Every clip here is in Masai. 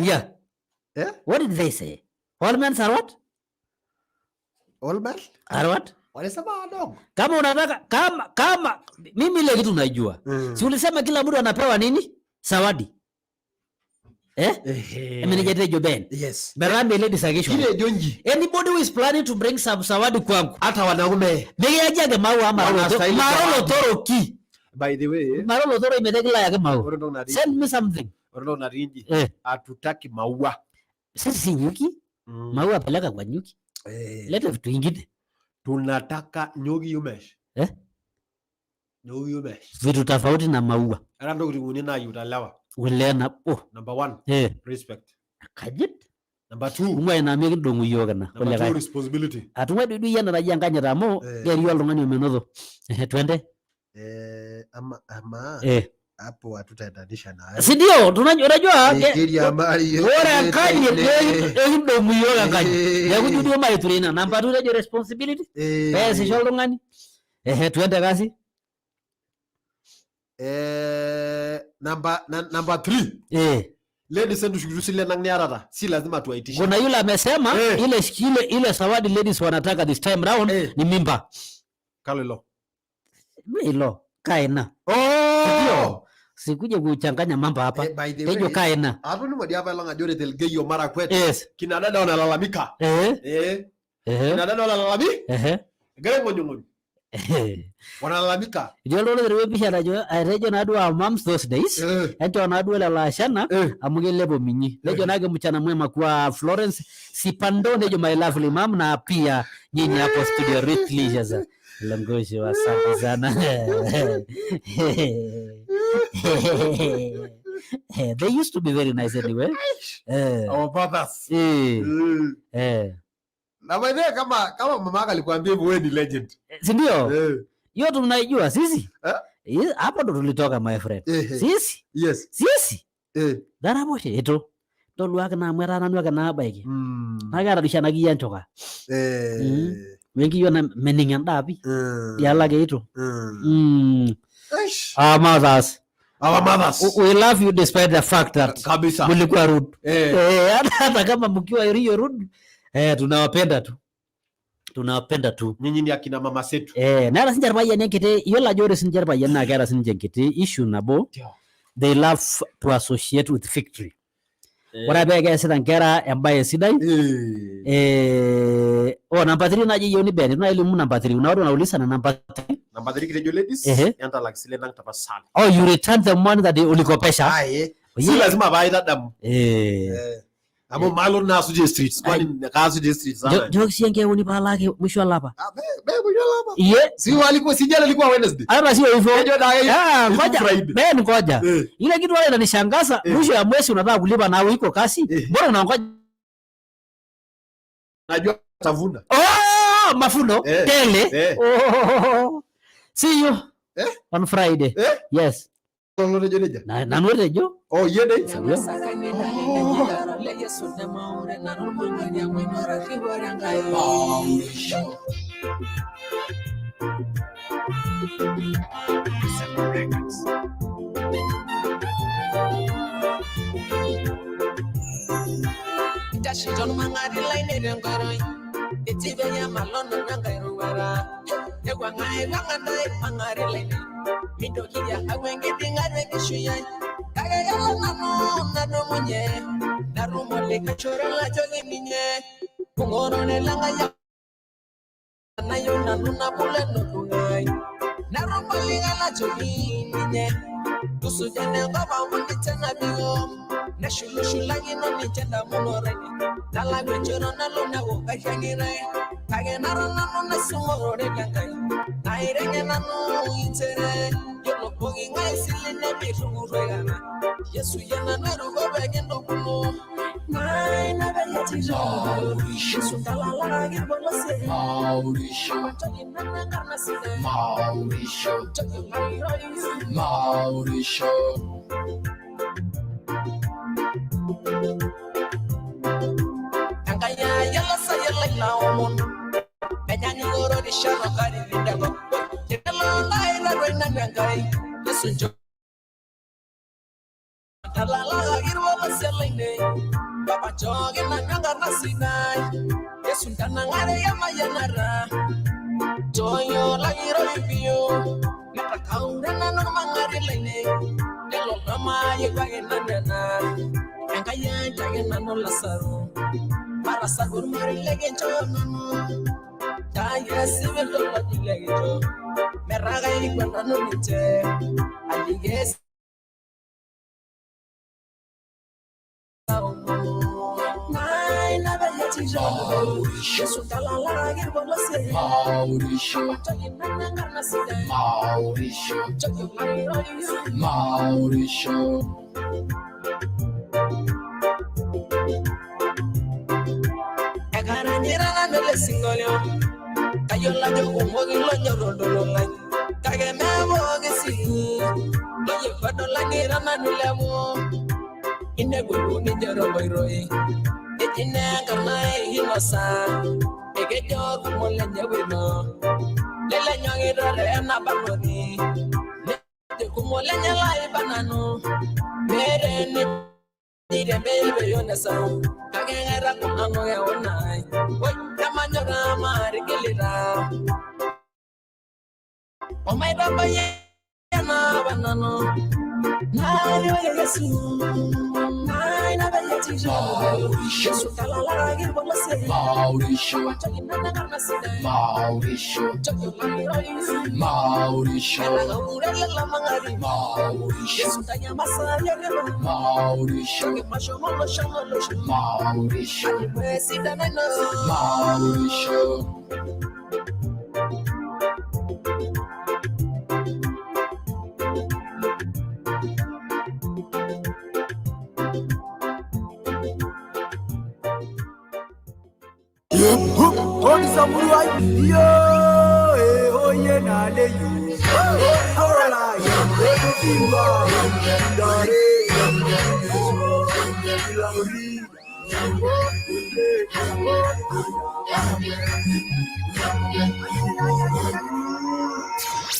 Yeah. Eh? What did they say? All men are what? All men Are what? Walisema dog. Kama unataka, kama mimi ile kitu najua. Si ulisema kila mtu anapewa nini? Zawadi. Eh? Ehe. Emenejetejo Ben. Yes. Berame ladies akishwa. Ile jonji. Anybody who is planning to bring some zawadi kwangu. Hata wanaume. Nikiajiake maua ama Wanastahili marolo zawadi. toro ki. By the way, Marolo toro imetekila yake maua. ore entoki natii Send me something. ore entoki natii inji Eh. hatutaki maua. Sisi si nyuki. Maua peleka kwa nyuki. Eh. Leta vitu vingine. Tunataka nyuki umesh. Eh? Nyuki umesh. Vitu tofauti na maua. Era ntokitin uni naayieu lewa. Ulena. Oh. Number one, Eh. respect. Kajit. Number two, Ung'ua ina mikidong'u yiok ina. number two, Kulikae. responsibility. Atung'ua doi doi ena naji enkanyit amu Eh. kerii oltung'ani omenoto. Ehe, twende. Eh, ama Eh. hapo hatutaendanisha na Si ndio? Unajua Nikiriamari ore enkanyit ekidong'u yiok enkanyit. Eh. Neeku ijo duo maiture ina. Namba two tejo responsibility. Peesisho oltung'ani. Ehe, twende kasi. Eh, number three. Eh. Ladies entushukutu isilen ang niatata. Si lazima tuwaitishe. Kuna yule amesema Eh. ile zawadi ladies wanataka this time round Eh. ni mimba. Kalo ilo. Ilo kaina. Oh! Sikuje kuchanganya mambo hapa. Eh, by the Tejo way, kaina. atolimuo dii apa elong ajo ore Telgeiyo Marakwet Yes. kina dada wanalalamika. Eh. Eh, Eh. kina dada wanalalamika. Eh. Egira aing'unyung'uny. Eh. Wanalalamika. Etii oltung'ani oterewua empisha najo etejo naa duo our moms those days Eh, enchoo naa duo lelo ashana eh. amu keilepu minyi. Nejo naake mchana mwema kwa Florence Sipando, nejo my lovely mom, na pia nyinyi hapo studio Ruth Leisure. Longoshi, asante sana. They used to be very nice anyway. Eh, Our fathers. eh, Eh. eh. Na by the way, kama mama yako alikwambia hivyo wewe ni legend. Si ndio? Eh. Hiyo tunaijua sisi. Eh? Hapo ndo tulitoka, my friend. Eh, eh. Sisi, Yes. sisi. Eh. Daraposhe itu. Toluaki naa amu etaa nanu ake naabaiki. Mm. Naa keeta doi oshi ena kiyio enchuka. Eh. Wenkiyio mening endaa pi. Mm. Dialo ake itu. Mm. Mm. Eish. Our mothers. Our mothers. We love you despite the fact that Kabisa. mlikuwa rude. Eh. Eh, hata kama mkiwa hiyo rude, eh, tunawapenda tu. Tunawapenda tu. Nyinyi ni akina mama zetu. Eh, neeta sinche irpayiani enkiti, iyiolo ajo ore sinche irpayiani naa keeta sinche enkiti issue nabo. Ndio. They love to associate with victory. Ore pee keesita nkera embaye sidai, Eh. eh, oh, namba 3 naji eyieuni Ben, itu nailimu namba 3. Kuna watu wanauliza na namba 3. Namba 3 kitejo ladies, Ehe. entalak isilen ang tapasali. Oh, you return the money that ulikopesha. Aye. Oye. Si lazima paitadamu. Eh. Eh. Amu malo naasuj streets. Kwani kaasuj streets sana. Joki sii enkeek paalaki mwisho olapa. Ah, be mwisho olapa. Iye, Si walikuwa si jana ilikuwa Wednesday. hata sio hivyo. Kejo daa Ah, ngoja. Friday. Ben, ngoja. Eh. Ile kitu wale inanishangaza, Eh. mwisho ya mwezi unataka kulipa na iko kasi. Eh. Mbona unangoja? Najua tavuna. Oh, mafuno Eh. tele. Eh. Oh. See you Eh? on Friday. Eh? Yes. Lolo tejo nejia. Na nanu etejo. Oh, yie dei. lainei papa nchooki nanu enkarna sidai Yesu ntanang'are emayianata nchooyo lakiroipio netakaure nanu irmang'ati lainei lelo lamayiewuaki nanu ena Enkai enchaki nanu Lasaro matasaku ormarei likinchoo nanu taayie esipil toloji likincho metaa kaikua nanu ninche aliki Mauricio, Mauricio, Mauricio. Ekaranyita nanu ele sinkolio kayiolo ajo kumok ilonyor oltoilo lai kake mee pooki sii loyieu edol agira nanu ilepu inegolu ninche torkoitoi eji naa enkarna inosa ekejo kumok lenye wino lelenyokita ena barnoti nejo kumok lenye laiba nanu meeta enijitembeipeyo nesau kake kaitaku nanu kewon ai oi emanyor matigilita omaitabayie enapa nanu naaliwa Yesu Mauricio, Mauricio, Mauricio, Mauricio, Mauricio, Mauricio, Mauricio, Mauricio.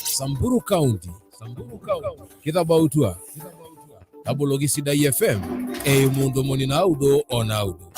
Samburu County, Samburu County. Kitabautua taboloki Sidai FM eimu ntomoni naudo o naudo.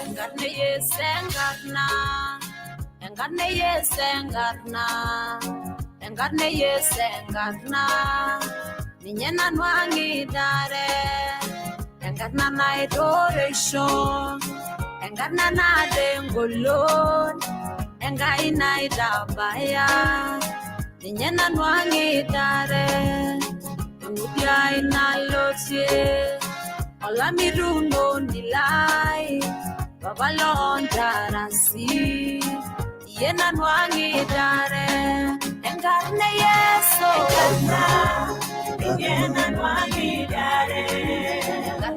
Enkarna Yesu enkarna, enkarna Yesu enkarna, enkarna Yesu enkarna, ninye nanu ang'idare, enkarna naitoreisho, enkarna naata engolon, Enkai naitabaya, ninye nanu ang'idare, eng'udi ai nalotie, olamirunoni lai, Baba lontarasi, iyie nanu ang'idare, enkarna e Yesu, enkarna, ninye nanu ang'idare.